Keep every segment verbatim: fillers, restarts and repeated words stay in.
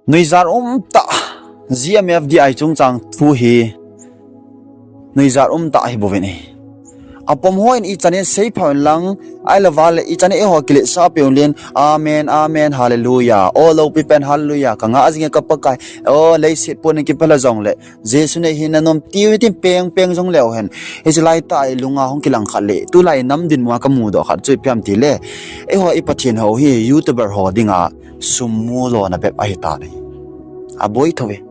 Nuijat umtah, G M F D I chungchang thu hi nuijat umtah ahi bouvin ahi. Apom hon ichan in seipha un lang, ahilou vale ichan in eiho kiletsah peh un lang, Amen, Amen, Hallelujah, o loupi pen Hallelujah, kangah jing e ka Pakai, o leiset pon in kiphel a jongle Jesu nei hi nanom tiu hitin pengpeng jongleu hen. Hiche laitah a ilunga hung kilang khat le, tulai nam dinmun a kamudoh khat chu ipi ham tile, eiho i Pathen hou hi YouTuber ho dinga sum mu lona bep ahitan ahi. Aboi thou ve.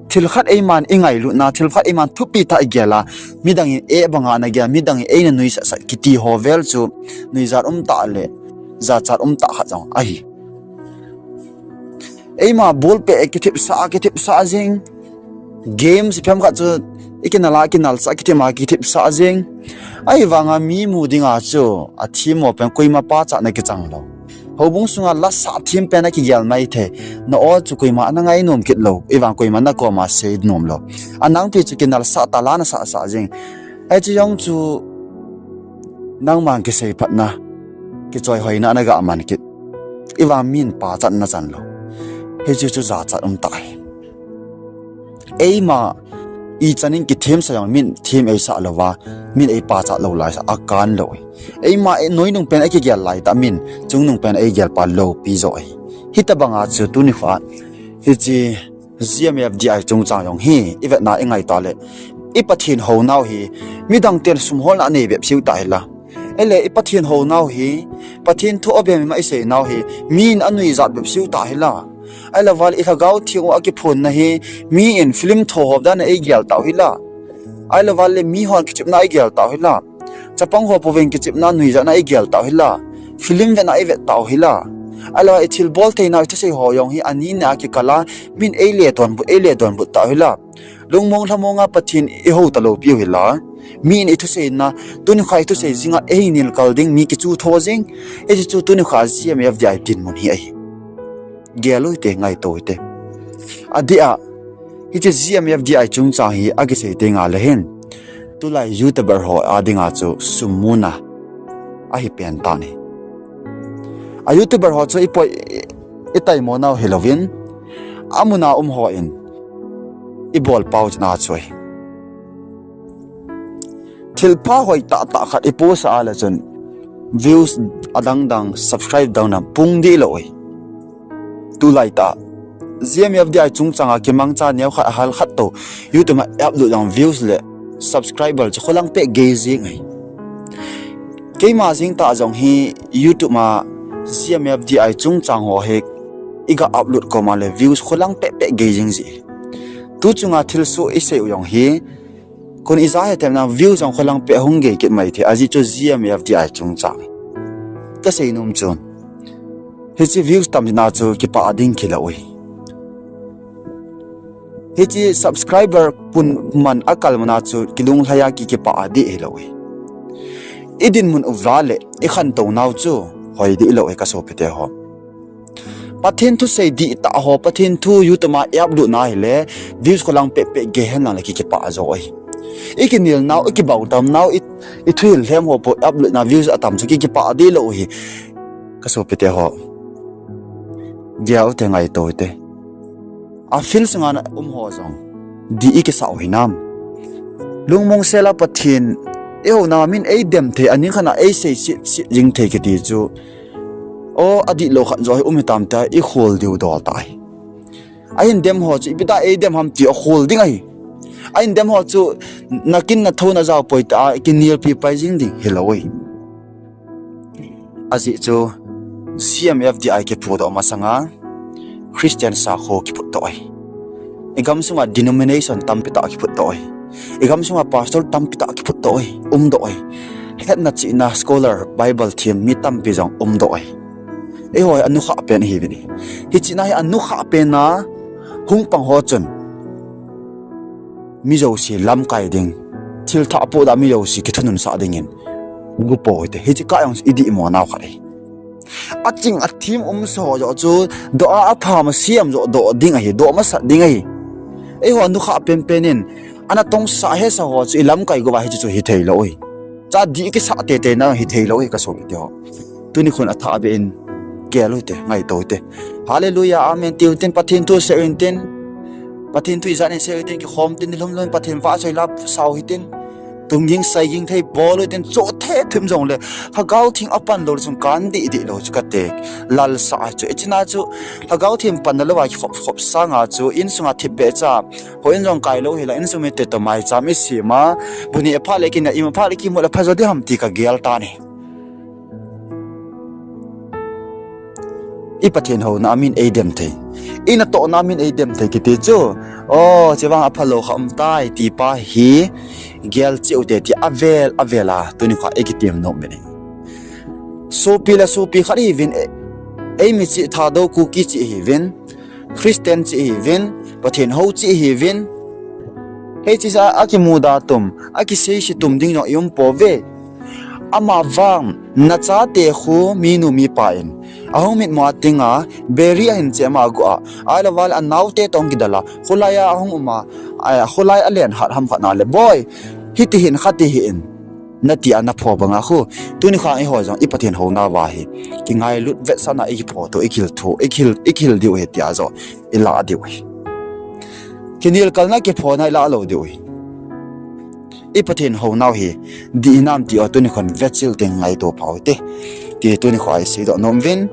Thil khat eiman ingailutna, thil khat eiman thupi tah igel a, midang in eh banga nagel, midang in eina nuisat sat kiti ho vel chu nuijat umtah le jachat umtah khat jong ahi. Eima ball pet kithipsah, kithipsah jing. Games phem khat chu ikinal a, kinalsah, kithip a, kithipsah jing. Ahivanga mi mu dinga chu athemmo pen koima pachatna kichang lou. Houbung sunga lasah them pen akigel maithei. Na-o chu koima ana ngainom kit lou, ahivang koima nakoma seinom lou. Anangpi chu kinalsah tah la nasahsah jing. Hiche jong chu nangman kiseiphatna, kichoihoina nagah man kit. Ahivang min pachatna chan lou. Hiche chu jachat umtah ahi. Eima ichan in kithemsa jong min them eisah louva, min eipachat lou laisa akan lou ahi. Eima ei noinung pen akigel laitah min chungnung pen eigel pa loupi joh ahi. Hitobanga chu tunikho hiche G M F D I chungchang jong hi ivetna ingaito le, i Pathen hounau hi midang ten sum holna anei bep seiu tah hila, ele i Pathen hounau hi, Pathen thu abem ima iseinau hi mi in anuijat bep seiu tah hila, ahilou vale i Lhagao Theng u akiphonna hi mi in film tho hop dan a eigel tau hila, ahilou vale mihon kichepna eigel tau hila, chapang ho pouvin kichepna nuijatna eigel tau hila, film vetna ivet tau hila, ahilou i thilbol theinau i thusei ho jong hi anina kikal a min eile donbut, eile donbut tau hila, lungmong lhamonga Pathen ihou talou piu hila, mi in ithuseina, tunikho ithusei jinga eihung nilkal ding mi kichu tho jing. Hiche chu tunikho G M F D I dinmun hi ahi. Gel u hite, ngaito u hite. Adeh a, hiche G M F D I chungchang hi akisei tengle hin, tulai YouTuber ho adinga chu sum muna ahi pen tan ahi. A YouTuber ho chu ipoi, itaimo nau hilouvin, amuna um hon ibol pau chuna chu ahi. Thilpha hoi tahtah khat ipost a le chun views adangdang, subscribe dangdang pung dih lou ahi. Tulaitah G M F D I chungchanga kimangcha neokhat ahal khat tou YouTube a upload jong views le subscriber chu kholang peh gei jing ahi. Keima jingtah jong hi YouTube a G M F D I chungchang ho hi iga upload koma le views kholang peh peh gei jing ji. Tu chunga thilsoh isei u jong hi, kon ija hetemna views jong kholang peh hung gei kit maithei, ajeh chu G M F D I chungchang. Kasei nom chu, hiche views tamna chu kipah ding hilou ahi. Hiche subscriber pun man akal mana chu kilunglhai a ki, kipah dih hilou ahi. Idinmun uva le ikhantou nau chu hoi dih lou ahi kasopite ho. Pathen thusei dihtah ho, Pathen thu YouTube a upload na hile views kholang peh peh gei henlang le ki, kipah jo ahi. Ikinel nau, ikibautam nau, i, ithuhil lhem ho po upload na views atam chu ki, kipah dih lou ahi. Kasopite ho, gel u hite, ngaito u hite. A field sunga na um ho jong dih ikisah u hinam? Lungmong sela Pathen ihouna min eidem thei, aning khat a eisei sit sit jing thei kiti chu, o adihlou khat jo hi um hitam tia ikhol diu dol tah ahi. Ahin dem ho chu ipi dia eidem ham ti akhol ding ahi. Ahin dem ho chu nakin nathou najao poi tia kinelpi pai jing ding hilou ahi. Ajeh chu G M F D I kiphudoh masanga Christian sakho kiphutdoh ahi. Igam sunga denomination tampi tah kiphutdoh ahi. Igam sunga pastor tampi tah kiphutdoh ahi, umdoh ahi. Hetna chihna scholar, Bible them mi tampi jong umdoh ahi. Eiho hi anukhah pen ihiuvin ahi. Hiche na hi anukhah pen a hung pang ho chun mi jouse lamkai ding, thilthah poda mi jouse kithununsah dingin gupou hite. Hiche kah jong idihmo nau khat ahi. Aching athem umsa ho joh chu doh a, apham asem joh doh ding ahi, doh masat ding ahi. Eiho anukhah penpen in ana tongsah hesa ho chu ilamkai gouva hiche chu hitheilou ahi. Cha dih kisah teitei na hitheilou ahi kasopite ho. Tuni khun athahbeh in Gel u hite, ngaito u hite. Hallelujah, amen tiu hitin, Pathen thu sei u hitin. Pathen thu ijat in sei u hitin, kikhom tin, nilhum lhum in Pathen vahchoi la sao hitin. Tungging saiging thei bol u hitin, choh thei thim jongle, Lhagao Theng apan lou le chun kan dih dih lou chu kate. Lalsah chu, ichina chu, Lhagao Theng panna louva kikhop khop sanga chu, insunga thipbeh cha, houin jong kai lou hila, insung mite toh maicham isem a, bu neh phat le kineh, ima phat le kimu le phajo ding ham ti kagel tan ahi. I Pathen houna a min eidem thei, i natohna a min eidem thei kiti chu, o, chevang aphalou kha umtai ti pa hi, gel cheh u hite ti avel avel a, tuni kha ikitem nom uvin ahi. Sopi le sopi khat hiuvin, e, eimi cheh Thadou Kuki cheh hiuvin, Christian cheh hiuvin, Pathen hou cheh hiuvin, hiche a akimuda tum, akiseise tum ding jong ium pouve. Amavang, nachate khu minu mipa in ahung mitmu a tinga, beri ahin chem a agu a, ahilouva le anaote toh kidal a, kholai a ahung um a, a, kholai alen hat ham khat na le, boi, hiti hin khati hih in, nati a napho banga khu, tuni kha eiho jong i Pathen houna uva hi, kingailut vetsahna ikipho thu, ikihil thu, ikihil, ikihil diu ahi tia joh ilah diu ahi. Kinelkalna kiphona ilah lou diu ahi. I Pathen hounau hi dih hinam ti u tuni khon vechil teng ngaito pha u hite, ti tuni kho a iseidoh nom uvin.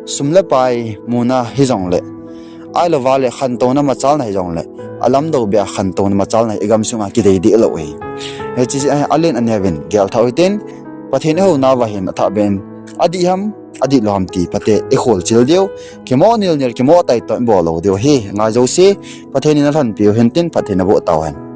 Sum le pai muna hijongle, ahilouva le khantouna machalna hijongle, alamdou beh a khantouna machalna hi igamsunga kidei deh lou ahi. Hiche, alen aneuvin gel thah u hitin, Pathen ihounauva hin athahbeh in, adih ham, adihlou ham ti pate ikholchil diu, kimo nilnil, kimo taito ibol lou diu ahi. Ngai jouse, Pathen in alhonpiu hen tin, phatthei naboh tauhen.